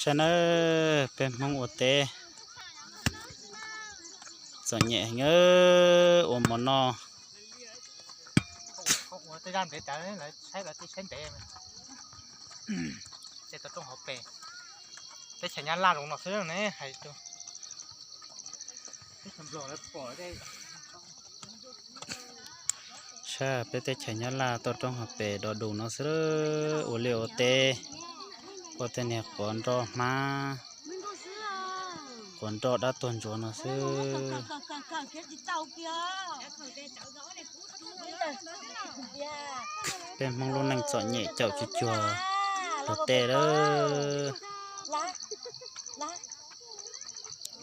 Tag na, peb Hmoob ua teb txom nyem heev, ua mov noj. Saib peb teb chaws Nyab Laj toj roob hauv pes do dus no xwb, ua liaj ua teb, ua tej niag quav nroj hmab, quav nroj dab tuag ntsuav no xwb. Peb Hmoob lub neej txom nyem caum cuag cuag luag tej lawm.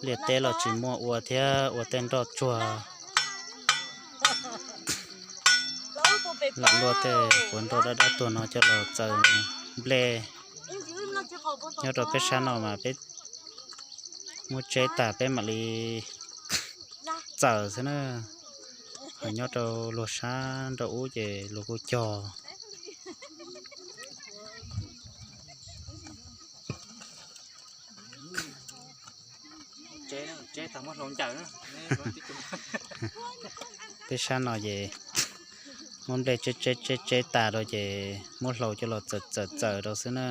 Liaj teb los tsis muaj ua thiab, ua tej nroj tsuag, lam luaj tej quav nroj dab dab tuag no coj los txaws nplej. Nyob rau peb sab no mas peb muab tseb tas peb mam li txaws xwb na. Ho nyob rau luag sab nraum ub ces luag kuj cog. Peb sab no ces muab nplej tseb tseb tseb tseb tas rau ces muab hlau coj los txaws txaws txaws rau xwb na.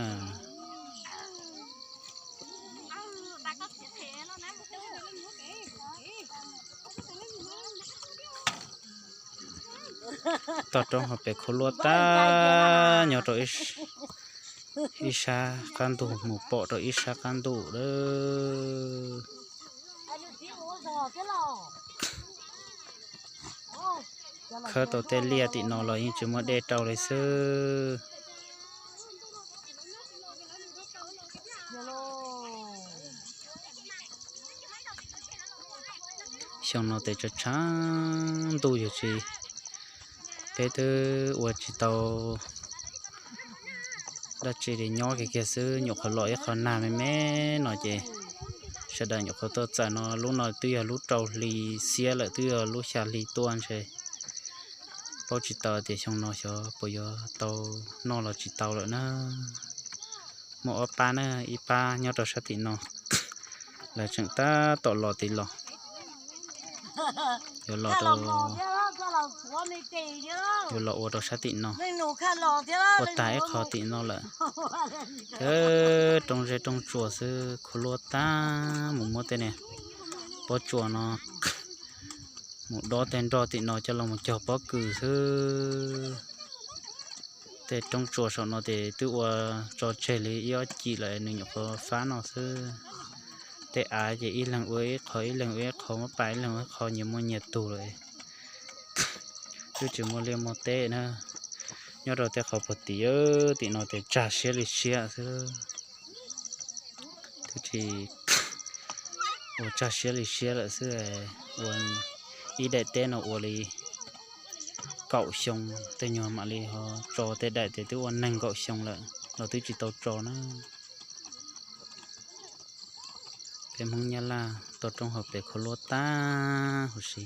Toj roob hauv pes khuv luab tag, nyob rau ib sab qab ntug mus pom rau ib sab qab ntug lawm. Khawb tau tej liaj tim no los yeej tsis muaj dej rau li xwb. Xyoo no tes tshav tshav ntuj yog tsis, peb twb ua tsis tau dab tsi li, nyob kiag kiag xwb, nyuam qhuav los ib qho nag me me no ces sawv daws nyuam qhuav tuaj txaws no. Lub no twb yog lub rau hli xiab lawm, twb yog lub xya hli tuaj ntshe. Paub tsis tau tias xyoo no xyov puas yuav tau noj los tsis tau lawm na. Muaj ob pab na, ib pab nyob rau sab tim no, lawv tseem tab tom los tim los, yuav los rau, yuav los ua rau sab tim no. Ua tag ib qho tim no lawm. Thiab roob zeb roob tsuas xwb, khuv luab tag, mus muab tej niag pob tsuas no mus dob tej nroj tim no coj los mus cog pob kws xwb. Tej roob tsuas saum no ces twb ua tso tseg li ib ob cim lawm, nws nyuam qhuav fab no xwb. Tej av ces ib leeg ua ib qho, ib leeg ua ib qho, muab pab ib leeg ua ib qho, nyias muaj nyias tug lawm. Twb tsis muaj liaj muaj teb na. Nyob rau tej qhov puag tim, tim no ces tsag siab li siab xwb. Twb tsis, ua tsag siab li siab lawm xwb. Ua ib daim teb no ua li kaum xyoo, tej nyuag mam li ho tso tej daim tes twb ua nees nkaum xyoo lawm los twb tsis tau tso na. Peb Hmoob Nyab Laj toj roob hauv pes khuv luab tag huv si.